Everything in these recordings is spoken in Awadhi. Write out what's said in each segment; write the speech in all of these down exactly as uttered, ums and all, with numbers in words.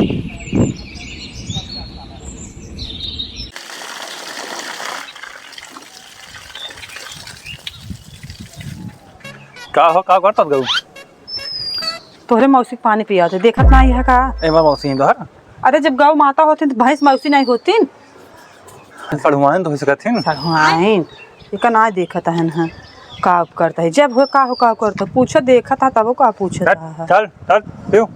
का हो, का करत गऊ? तोहरे मौसी के पानी पियावत है, देखत नाहीं है का? ए, हमार मौसी है तोहर? अरे, जब गऊ माता होतिन त भैंस मौसी नाहीं होतिन? सढ़ुआइन तो होइ सकत हिन। सढ़ुआइन। एका नाहीं देखत हन, हाँ। का करत है? जब हो, का हो, का करत है? पूछो, देखत है, तबो का पूछत चल, है? चल, चल, पियो।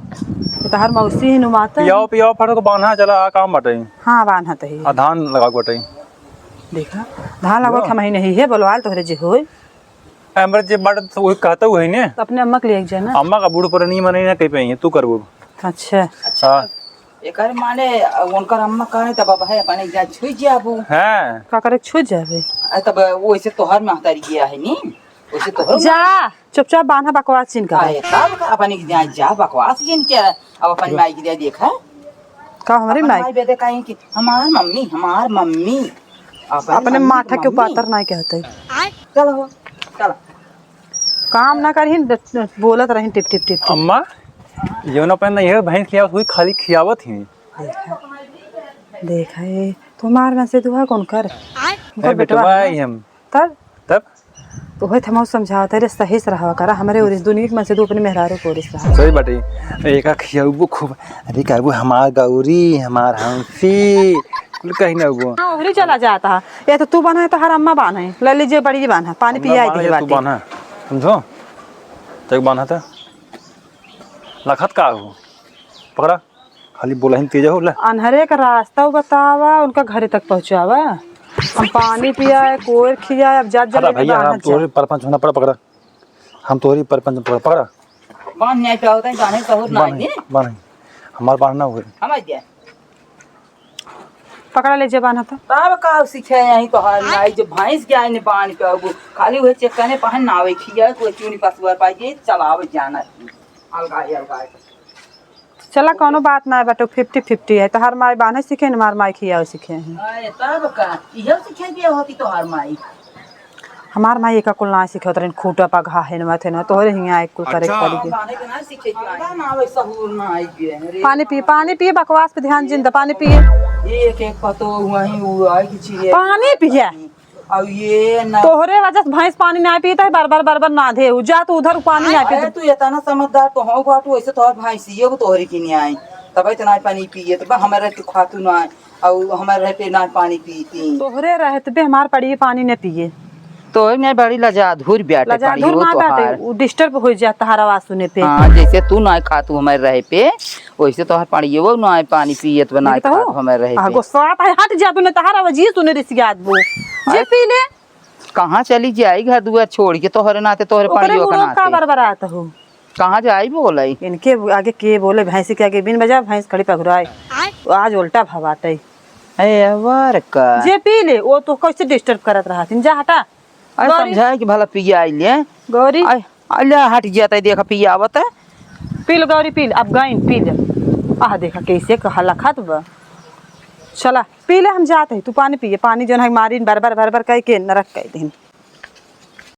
ये तोहर मौसी है नु माता है। पियाओ, पियाओ, फटक बान्हा, चला, आ काम बाटे। हाँ, बान्हत है। आ धान लगाओ बाटे। देखा, धान लगाओ लो। हम ही नहीं है, बोलवाल तोहरे जे होय। हमरे जे बाटे तो वही कहता हुई ने। तो अपने अम्मा के लिए एक जाना। अम्मा का बूढ़ पर नहीं मने ना कहीं पे ही, तू करबो। अच्छा। अच्छा। हाँ। एकर माने, उनकर अम्मा कहे तब अब है, अपने जा छुई जाबू। हाँ। का करे छुई जाबे? आ, तब वैसे तोहर महतारी गया है नी, वैसे तोहर जा, चुपचाप बान्हा, बकवास जिन कर। आए, तब का अपने के जा, जा बकवास जिन के, अब अपनी माई के जा देखा। का हमारी अपनी माई? माई बे देखा है कि हमार मम्मी, हमार मम्मी। अपनी अपने मम्मी माथा के मम्मी। पातर ना कहते। चलो, चलो। काम ना करहिन, ड-, बोलत रहिन टिप, टिप, टिप, टिप। अम्मा, ये ना पहन, ये भैंस खियावत हुई, खाली खियावत ही। देखा, देखा, ये तुम्हार में से दुआ कौन कर? उनकर ए, बेटवा बेटवा है। ही हम। तब? तब? तो होय थे, हम समझावत है, रे, सही से रहवा करा, हमरे ओरिस दुनिया के मन से तू अपने मेहरारू को ओरिस रहा। सही बाटे। एका खियाबू खूब, अरे कहबू, "हमार गौरी, हमार हंसी", कुल कहीं ना वो। हाँ, ओहरी चला जाता है। ये तो तू बान्हा है, तो हर अम्मा बान्हा है। ले लीजिए, बड़ी बान्हा, पानी अम्मा पिया बान्हा, दे ये तू बाटे। बान्हा, समझो? तक बान्हा था। लखत का हो? पकड़ा। खाली बोलहिन तेज हो, ले। अन्हरे का रास्ता बतावा, उनका घरे तक पहुँचावा। हम पानी पियाए, कोयर खियाए, अब जात अरे जल्दी भैया, बान्हा हम तोहरे जा। परपंच होना पड़ा, पकड़ा। हम तोहरे परपंच पकड़ा, पकड़ा। बान्ह नहीं पावत है, जाने सहूर ना बान्ह, आइए। बान्ह। हमार बान्ह ना हुए। हम आ गया। पकड़ा ले जे बान्हा तो। तब का सीखे यहीं तोहार माई, जो भैंस के आइने बान्ह के अब खाली वह चेक करने पहन ना आवे, खिया कोई चूनी पसुअर पाई, चलावे जाना। अलगा ही, अलगा ही। चला, कौनो बात ना बाटे, फिफ्टी फिफ्टी है। तोहार माई बान्हे सीखे हैं, हमार माई खियावे सीखे हैं। अरे, तब का? इहे सीखे दिया होती तोहार माई। हमार माई एका कुल ना सीखे उतरन, खूटा पगहा है ना, थे ना, तोहरे हियाँ एक कुल करे अच्छा। पड़ी गई। बान्हे के ना सीखे दिया। ना, ना, वैसा हूर ना आई गए, अरे। पानी पी, पानी पी, बकवास पे ध्यान जिन द, पानी पिए। ये एक, एक पतो वहीं वो आई कि चीज़। पानी पिए। अब ये ना तोहरे वजह से भैंस पानी ना पीता है, बार बार, बार बार ना दे, उ जा तू उधर पानी ना अरे, पीता। तू इतना समझदार तो हो बाटू, ऐसे तोहर भैंस ये वो तोहरे की नहीं आई, तब इतना पानी पिए, तब हमारे तो खातू ना, और हमारे रहे पे ना पानी पीती। तोहरे रहत पे हमार पड़ी पानी न पिए। तोहरे नहीं बड़ी लजा धुर ब्याटे लजा पड़ी धुर हो ना तोहार। बाटे, उ disturb हो जाता हर आवाज सुने पे। हाँ, जैसे तू ना खातू हमारे रहे पे, वैसे तोहर पड़ियो ना पानी पियत बा, ना देखता हो? खात हमें रहे आ, पे। गुस्सा आता है, हट जा, तूने तहार आवाज ये सुने रिसियात बो। जे अरे, पी ले। कहाँ चली जाई घर दुआर छोड़ के, तोहरे नाते, तोहरे ओकरे पड़ियो के मुड़वा का नाते। बरबरात हो? कहाँ जाई बोलाई? इनके आगे के बोले, भैंसी के आगे बीन बजा, भैंस खड़ी पगुराई। आय। आज उल्टा भवाटई। ए, अवर का? जे पी ले, वो तो कैसे disturb करत रहत हिन, जा हटा। अरे गौरी। समझाए कि भला पिया आइले। गौरी। आय, आइले हट जाता है, देखा पिया आवत है। पी लो गौरी, पी लो, अब गइन, पी लो। आह, देखा कैसे कहा लखत बा। चला, पी ले, हम जात है, तू पानी पिए, पानी जौन है मारिन बर बर बर बर कह के नरक कह दिन।